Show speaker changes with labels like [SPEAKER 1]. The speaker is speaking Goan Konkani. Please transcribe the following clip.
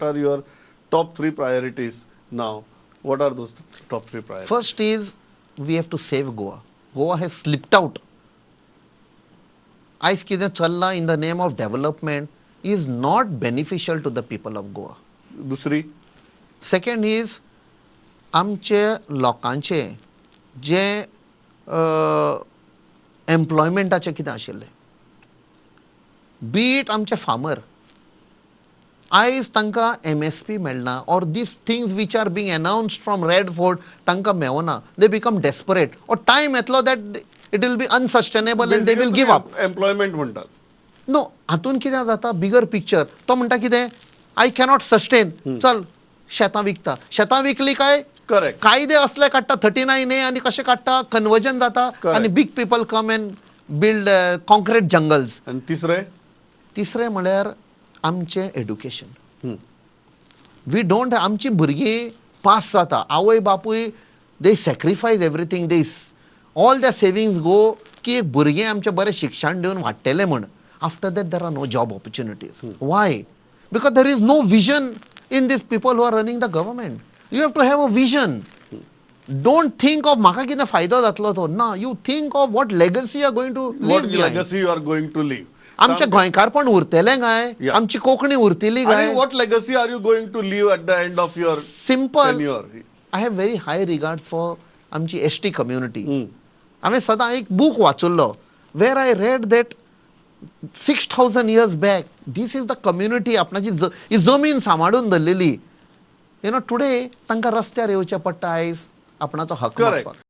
[SPEAKER 1] What are your top three priorities now? What are those top three priorities?
[SPEAKER 2] First is we have to save Goa. Goa has slipped out. आयज कितें चल्लां in the name of development is not beneficial to the people of Goa.
[SPEAKER 1] दुसरी?
[SPEAKER 2] सेकंड is आमचे लोकांचे जे एम्प्लॉयमेंटाचें कितें आशिल्लें, बी it आमचे फार्मर, आयज तांकां एमएसपी मेळना or these things which are being announced from Red Fort तांकां मेवना. They become desperate or time येतलो that it will be unsustainable and they will give up.
[SPEAKER 1] Employment म्हणटात.
[SPEAKER 2] नो, हातून कितें जाता, बिगर पिक्चर, तो म्हणटा कितें, I cannot sustain, चल शेतां विकता. शेतां विकली काय
[SPEAKER 1] करेक्ट
[SPEAKER 2] कायदे असले काडटा, 39A, आनी कशें काडटा, कन्वर्जन जाता
[SPEAKER 1] Correct.
[SPEAKER 2] आनी big people come and build concrete jungles.
[SPEAKER 1] आनी तिसरें?
[SPEAKER 2] तिसरें म्हळ्यार आमचें एड्युकेशन. We don't, आमची भुरगीं पास जाता, आवय बापूय they sacrifice everything, they all the savings go की एक भुरगें आमचें बरें शिक्षण दिवन वाडटलें म्हण. After that there are no job opportunities. Why? Because there is no vision in these people who are running the government. You have to have a vision. Don't think of म्हाका कितें फायदो जातलो तो ना, you think of what legacy are going to
[SPEAKER 1] what legacy you are going to leave.
[SPEAKER 2] आमचें गोंयकारपण उरतलें काय? आमची कोंकणी उरतली
[SPEAKER 1] आणि
[SPEAKER 2] काय?
[SPEAKER 1] What legacy are you going to leave at the end of your
[SPEAKER 2] simple
[SPEAKER 1] tenure?
[SPEAKER 2] I have very high regard for आमची एसटी कम्युनिटी. हांवें सदां एक book वाचिल्लो where I read that 6,000 years back this is the community आपणाची ही जमीन सांबाळून धरलेली. You know today तांकां रस्त्यार येवचें पडटा आयज आपणाचो हक
[SPEAKER 1] करेक्ट
[SPEAKER 2] मागपाक.